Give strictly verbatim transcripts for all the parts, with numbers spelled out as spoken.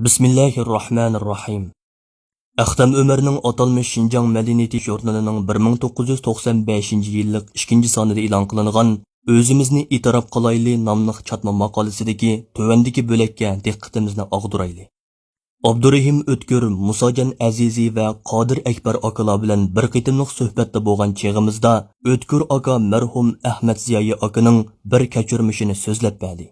بىسمىللاھىررەھمانىررەھىم. ئەختەم ئۆمەرنىڭ ئاتالمىش شىنجاڭ مەدەنىيىتى ژۇرنىلىنىڭ بىر مىڭ توققۇز يۈز توقسان بەشىنچى يىللىق ئىككىنچى سانىدا ئېلان قىلىنغان «ئۆزىمىزنى ئېتىراپ قىلايلى» ناملىق چاتما ماقالىسىدىكى تۆۋەندىكى بۆلەككە دىققىتىمىزنى ئاغدۇرايلى. ئابدۇرېھىم ئۆتكۈر، مۇساجان ئەزىزى ۋە قادىر ئەكبەر ئاكىلار بىلەن بىر قېتىملىق سۆھبەتتە بولغان چېغىمىزدا، ئۆتكۈر ئاكا مەرھۇم ئەخمەت زىيائىي ئاكىنىڭ بىر كەچۈرمىشىنى سۆزلەپ بەردى.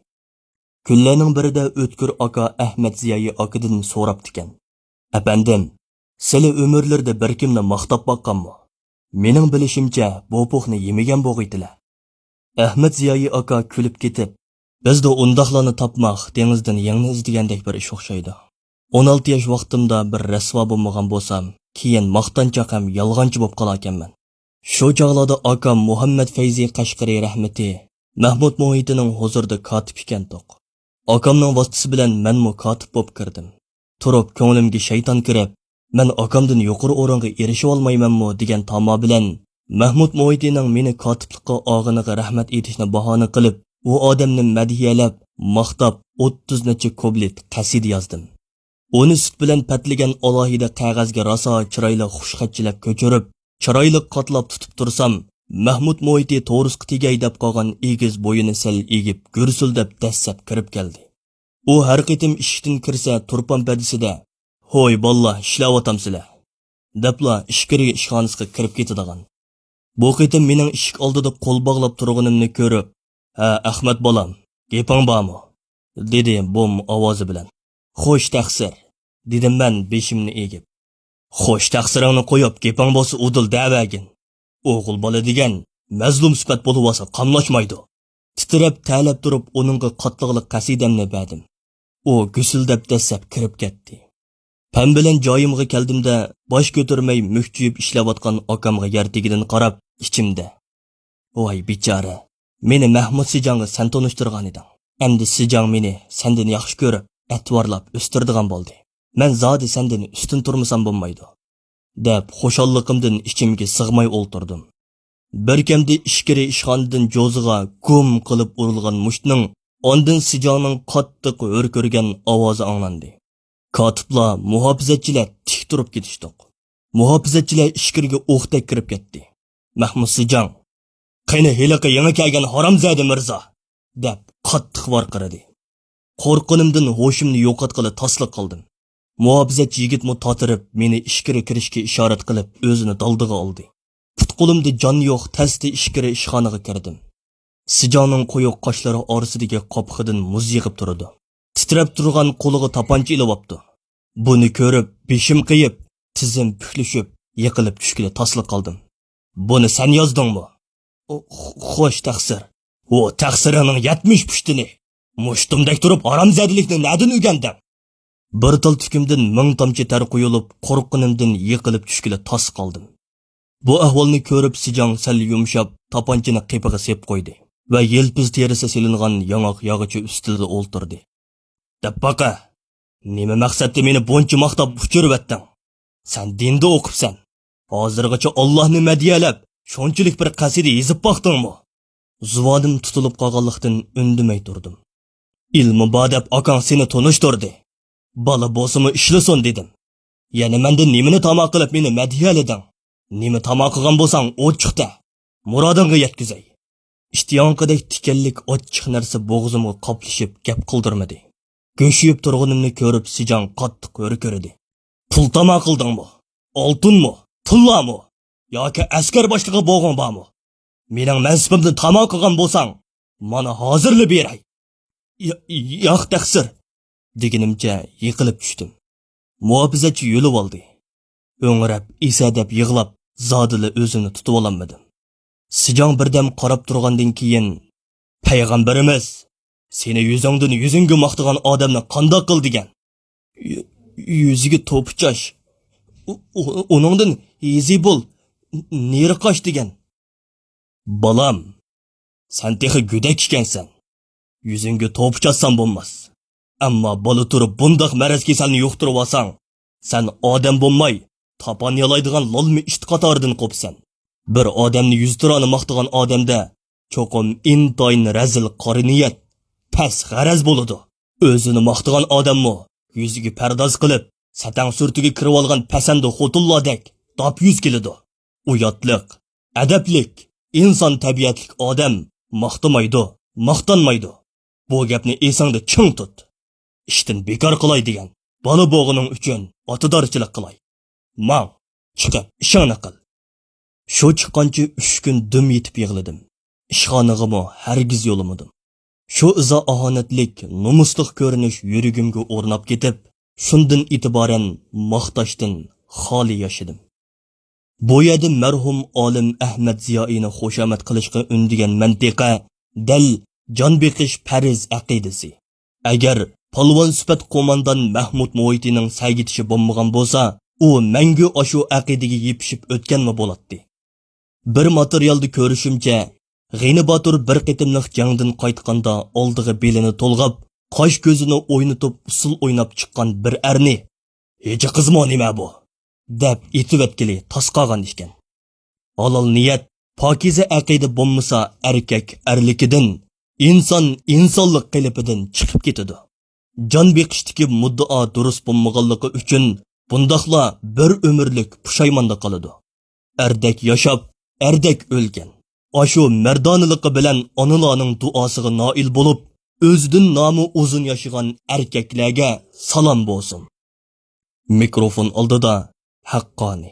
كۈنلەرنىڭ بىرىدە ئۆتكۈر ئاكا ئەخمەت زىيائىي ئاكىدىن سوراپتىكەن: «ئەپەندىم، سىلى ئۆمۈرلىرىدە بىر كىمنى ماختاپ باققانمۇ؟ مېنىڭ بىلىشىمچە، بۇ پوخنى يېمىگەن بولغىيتىلە.» ئەخمەت زىيائىي ئاكا كۈلۈپ كېتىپ: «بىزدە ئۇنداقلارنى تاپماق دېڭىزدىن يەڭنى ئىزدىگەندەك بىر ئىش ئوخشايدۇ. ئون ئالتە ياش ۋاقتىمدا بىر رەسۋا بولمىغان بولسام، كېيىن ماختانچاق ھەم يالغانچى بولۇپ قالاركەنمەن.» شۇ چاغلاردا ئاكام مۇھەممەد فەيزى قەشقىرى رەھمىتى مەھمۇد مۇھىتىنىڭ ھۇزۇرىدا كاتىپ ئىكەنتۇق. ئاكامنىڭ ۋاسىتىسى بىلەن مەنمۇ كاتىپ بولۇپ كىردىم. تۇرۇپ كۆڭلۈمگە شەيتان كىرىپ، مەن ئاكامدىن يۇقىرى ئورۇنغا ئېرىشىۋالمايمەنمۇ دېگەن تاما بىلەن مەھمۇد مۇھىتىنىڭ مېنى كاتىپلىققا ئالغىنىغا رەھمەت ئېيتىشنى باھانە قىلىپ، ئۇ ئادەمنى مەدھىيەلەپ، ماختاپ، ئوتتۇز نەچچە كۇپلېت قەسىدە يازدىم. ئۇنى سۈت بىلەن پەتلىگەن ئالاھىدە قەغەزگە راسا چىرايلىق خۇشخەتچىلەپ كۆچۈرۈپ، چىرايلىق قاتلاپ تۇتۇپ تۇرسام، مەھمۇد مۇھىتى تورۇسقا تېگەي دەپ قالغان ئېگىز بويىنى سەل ئېگىپ، گۈرسۈلدەپ دەسسەپ كىرىپ كەلدى. ئۇ ھەر قېتىم ئىشىكتىن كىرسە، تۇرپان پەدىسىدە: «ھوي، بالىلار، ئىشلەۋاتامسىلەر؟» دەپلا ئىچكىرىگە ئىشخانىسىغا كىرىپ كېتىدىغان. بۇ قېتىم مېنىڭ ئىشىك ئالدىدا قول باغلاپ تۇرغىنىمنى كۆرۈپ، «ھە، ئەخمەت بالام، گېپىڭ بارمۇ؟» دېدى بوم ئاۋازى بىلەن. «خوش تەقسىر»، دېدىم مەن بېشىمنى ئېگىپ. «خوش تەقسىرىڭنى قويۇپ، گېپىڭ بولسا ئۇدۇل دەۋەرگىن. ئوغۇل بالا دېگەن مەزلۇم سۈپەت بولۇۋالسا قاملاشمايدۇ.» تىترەپ، تەلەپ تۇرۇپ ئۇنىڭغا قاتلىقلىق قەسىدەمنى بەردىم. ئۇ گۈسۈلدەپ دەسسەپ كىرىپ كەتتى. پەم بىلەن جايىمغا كەلدىمدە، باش كۆتۈرمەي مۈكچىيىپ ئىشلەۋاتقان ئاكامغا يەر تېگىدىن قاراپ، ئىچىمدە: «ۋاي بىچارە، مېنى مەھمۇد سىجاڭغا سەن تونۇشتۇرغانىدىڭ. ئەمدى سىجاڭ مېنى سەندىن ياخشى كۆرۈپ، ئەتىۋارلاپ ئۆستۈرىدىغان بولدى. مەن زادى سەندىن ئۈستۈن تۇرمىسام بولمايدۇ.» دەپ خۇشاللىقىمدىن ئىچىمگە سىغماي ئولتۇردۇم. بىركەمدە ئىچكىرى ئىشخانىدىن جوزىغا گۇم قىلىپ ئۇرۇلغان مۇشتنىڭ ئاندىن سىجاڭنىڭ قاتتىق ھۆركىرىگەن ئاۋازى ئاڭلاندى. كاتىپلار، مۇھاپىزەتچىلەر تىك تۇرۇپ كېتىشتۇق. مۇھاپىزەتچىلەر ئىچكىرىگە ئوقتەك كىرىپ كەتتى. مەھمۇد سىجاڭ: «قېنى ھېلىقى يېڭى كەلگەن ھارامزادە مىرزا!» دەپ قاتتىق ۋارقىرىدى. قورققىنىمدىن ھوشۇمنى يوقاتقىلى تاسلا قالدىم. مۇھاپىزەتچى يىگىتمۇ تاتىرىپ، مېنى ئىچكىرى كىرىشكە ئىشارەت قىلىپ، ئۆزىنى دالدىغا ئالدى. پۇت-قولۇمدا جان يوق، تەستە ئىچكىرى ئىشخانىغا كىردىم. سىجاڭنىڭ قويۇق قاشلىرى ئارىسىدىكى قاپىقىدىن مۇز يېغىپ تۇرىدۇ. تىترەپ تۇرغان قولىغا تاپانچا ئېلىۋاپتۇ. بۇنى كۆرۈپ، بېشىم قېيىپ، تىزىم پۈكلىشىپ، يىقىلىپ چۈشكىلى تاسلا قالدىم. «بۇنى سەن يازدىڭمۇ؟» «خو-، خوش تەقسىر.» «ھو، تەقسىرىڭنىڭ يەتمىش پۇشتىنى! مۇشتۇمدەك تۇرۇپ ھارامزادىلىكنى نەدىن ئۆگەندىڭ؟» بىر تال تۈكۈمدىن مىڭ تامچە تەر قۇيۇلۇپ، قورققىنىمدىن يىقىلىپ چۈشكىلى تاس قالدىم. بۇ ئەھۋالنى كۆرۈپ، سىجاڭ سەل يۇمشاپ، تاپانچىنى قېپىغا سېلىپ قويدى ۋە يىلپىز تېرىسى سېلىنغان ياڭاق ياغىچى ئۈستىلىدە ئولتۇردى. «دەپ باقە، نېمە مەقسەتتە مېنى بۇنچە ماختاپ ئۇچۇرۇۋەتتىڭ؟ سەن دىندا ئوقۇپسەن. ھازىرغىچە ئاللاھنى مەدھىيەلەپ، شۇنچىلىك بىر قەسىدە يېزىپ باقتىڭمۇ؟» زۇۋانىم تۇتۇلۇپ قالغانلىقتىن ئۈندىمەي تۇردۇم. «ئىلمى بار دەپ ئاكاڭ سېنى تونۇشتۇردى. بالا بولسىمۇ ئىشلىسۇن دېدىم. يەنە مەندىن نېمىنى تاما قىلىپ مېنى مەدھىيەلىدىڭ؟ نېمە تاما قىلغان بولساڭ ئوچۇق دە. مۇرادىڭغا يەتكۈزەي.» ئىت ياڭىقىدەك تىكەنلىك ئاچچىق نەرسە بوغۇزۇمغا قاپلىشىپ گەپ قىلدۇرمىدى. گۆشىيىپ تۇرغىنىمنى كۆرۈپ سىجاڭ قاتتىق ھۆركىرىدى. «پۇل تاما قىلدىڭمۇ؟ ئالتۇنمۇ؟ تىللامۇ؟ ياكى ئەسكەر باشلىقى بولغۇڭ بارمۇ؟ مېنىڭ مەنسىپىمنى تاما قىلغان بولساڭ، مانا ھازىرلا بېرەي.» «يا-، ياق، تەقسىر.» دېگىنىمچە يىقىلىپ چۈشتۈم. مۇھاپىزەتچى يۆلىۋالدى. ھۆڭرەپ، ئېسەدەپ يىغلاپ، زادىلا ئۆزۈمنى تۇتۇۋالالمىدىم. سىجاڭ بىردەم قاراپ تۇرغاندىن كېيىن، «پەيغەمبىرىمىز سېنى يۈزۈڭدىن يۈزۈڭگە ماختىغان ئادەمنى قانداق قىل دېگەن؟» «يۈ-، يۈزىگە توپا چاچ، ئۇ-، ئۇ-، ئۇنىڭدىن يېزى بول، نېرى قاچ» دېگەن. «بالام، سەن تېخى گۆدەك ئىكەنسەن. يۈزۈڭگە توپا چاچسام بولماس. ئەمما بالا تۇرۇپ بۇنداق مەرەز كېسەلنى يۇقتۇرۇۋالساڭ، سەن ئادەم بولماي، تاپان يالايدىغان لالما ئىت قاتارىدىن قوپىسەن. بىر ئادەمنى يۈزتۇرانە ماختىغان ئادەمدە چوقۇم ئىنتايىن رەزىل قارا نىيەت، پەس غەرەز بولىدۇ. ئۆزىنى ماختىغان ئادەممۇ يۈزىگە پەرداز قىلىپ، سەتەڭ سۈرىتىگە كىرىۋالغان پەسەندە خوتۇنلاردەك داپ يۈز كېلىدۇ. ئۇياتلىق، ئەدەپلىك، ئىنسان تەبىئەتلىك ئادەم ماختىمايدۇ، ماختانمايدۇ. بۇ گەپنى ئېسىڭدە چىڭ تۇت. ئىشتىن بىكار قىلاي دېگەن بالا بوغىنىڭ ئۈچۈن ئاتىدارچىلىق قىلاي. ماڭ، چىقىپ ئىشىڭنى قىل. شۇ چىققانچە ئۈچ كۈن دۈم يېتىپ يىغلىدىم. ئىشخانىغىمۇ ھەرگىز يولىمىدىم. شۇ ئىزا-ئاھانەتلىك، نومۇسلۇق كۆرۈنۈش يۈرىكىمگە ئورناپ كېتىپ، شۇندىن ئېتىبارەن ماختاشتىن خالىي ياشىدىم. بۇ يەردە مەرھۇم ئالىم ئەھمەد زىيائىينى خۇشامەت قىلىشقا ئۈندىگەن مەنتىقە دەل جان بېقىش پەرز ئەقىدىسى. ئەگەر پالۋان سۈپەت قوماندان مەھمۇد مۇھىتىنىڭ سەگىتىشى بولمىغان بولسا، ئۇ مەڭگۈ ئاشۇ ئەقىدىگە يېپىشىپ ئۆتكەنمۇ بولاتتى. بىر ماتېرىيالدا كۆرۈشۈمچە، غېنى باتۇر بىر قېتىملىق جەڭدىن قايتقاندا ئالدىغا بېلىنى تولغاپ، قاش-كۆزىنى ئوينىتىپ ئۇسسۇل ئويناپ چىققان بىر ئەرنى، «ھېچى قىزمۇ نېمە بۇ؟» دەپ ئېتىۋەتكىلى تاس قالغان ئىكەن. ھالال نىيەت، پاكىزە ئەقىدە بولمىسا، ئەركەك ئەرلىكىدىن، ئىنسان ئىنسانلىق قېلىپىدىن چىقىپ كېتىدۇ. جان بېقىشتىكى مۇددىئا دۇرۇس بولمىغانلىقى ئۈچۈن، بۇنداقلار بىر ئۆمۈرلۈك پۇشايماندا قالىدۇ. ئەردەك ياشاپ، ئەردەك ئۆلگەن، ئاشۇ مەردانىلىقى بىلەن ئانىلارنىڭ دۇئاسىغا نائىل بولۇپ، ئۆزىدىن نامى ئۇزۇن ياشىغان ئەركەكلەرگە سالام بولسۇن. مىكروفون ئالدىدا ھەققانى.